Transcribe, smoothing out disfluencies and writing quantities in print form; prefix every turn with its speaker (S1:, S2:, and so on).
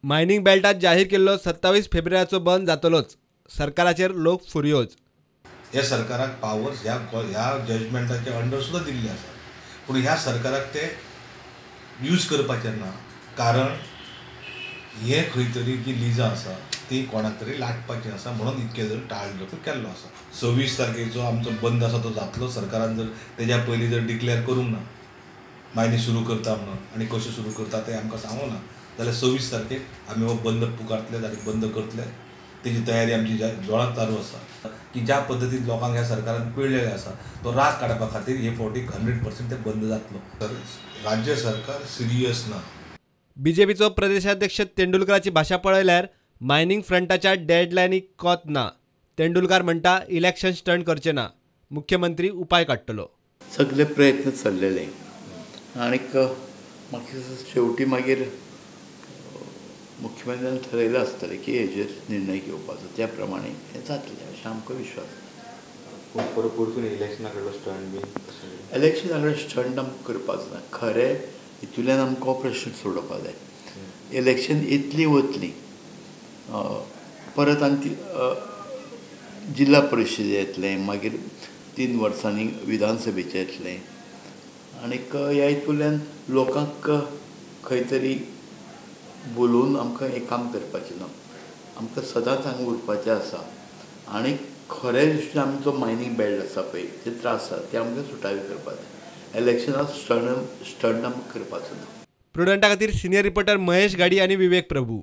S1: Mining बेल्टात जाहीर केल्लो 27 फेब्रुवारीचो बंद जातलोच. सरकाराचेर लोक फुर्योज.
S2: ह्या सरकाराक पावर्स ह्या जजमेंटाच्या अंडर सुद्दां दिल्ले आसा, पूण ह्या सरकाराक ते यूज करपाचें ना, कारण हे खंय तरी जी लिजां आसा ती कोणाक तरी लाटपाची आसा म्हणून इतके जर टाळमटोळ केल्लो आसा. 26 तारखेचो आमचो बंद आसा तो जातलो. सरकारान जर तेज्या पयलीं जर डिक्लेअर करूंक ना मायनी सुरू करता म्हणून आनी कशें सुरू करता तें आमकां सांगूंक ना जाल्यार 26 तारखेक आमी हो बंद पुकारतले आनी बंद करतले. तेजी तयारी आमची जोरात चालू आसा की ज्या पद्दतीन लोकांक ह्या सरकारान पिळलेलें आसा तो राग काडपा खातीर हे फावटी 100% ते बंद जातलो. तर राज्य सरकार सिरियस ना.
S1: बीजेपीचो प्रदेशाध्यक्ष तेंडुलकराची भाशा पळयल्यार मायनिंग फ्रंटाच्या डेडलायनीक कोत ना. तेंडुलकार म्हणटा इलेक्शन स्टंट करचे ना, मुख्यमंत्री उपाय काडटलो.
S3: सगळे प्रयत्न चल्लेले आनीक मागीर शेवटी मागीर मुख्यमंत्र्यान ठरयलां आसतलें की हेजेर निर्णय घेवपाचो, त्या प्रमाणे हें जातलें अशें आमकां विश्वास.
S4: परत परतून इलेक्शना कडलो स्टंट बी
S3: इलेक्शना कडलो स्टंट आमकां करपाचो ना. खरें हितूंतल्यान आमकां हो प्रश्न सोडोवपा जाय. इलेक्शन येतली वतली परत आनी ती जिल्हा परिशद येतलें, मागीर 3 वर्सांनी विधानसभेचें येतलें आनीक ह्या हितूंतल्यान लोकांक खंय तरी बोलोवन आमकां हें काम करपाचें ना. आमकां सदांच हांगा उरपाचें आसा आनी खरें दृश्टीन आमचो मायनींग बेल्ट आसा पळय ते त्रास आसा ते आमकां सुटावे करपाक जाय. इलेक्शनाक स्टंट आमकां करपाचो ना.
S1: प्रुडंटा खातीर सिनियर रिपोर्टर महेश गाडी आनी विवेक प्रभू.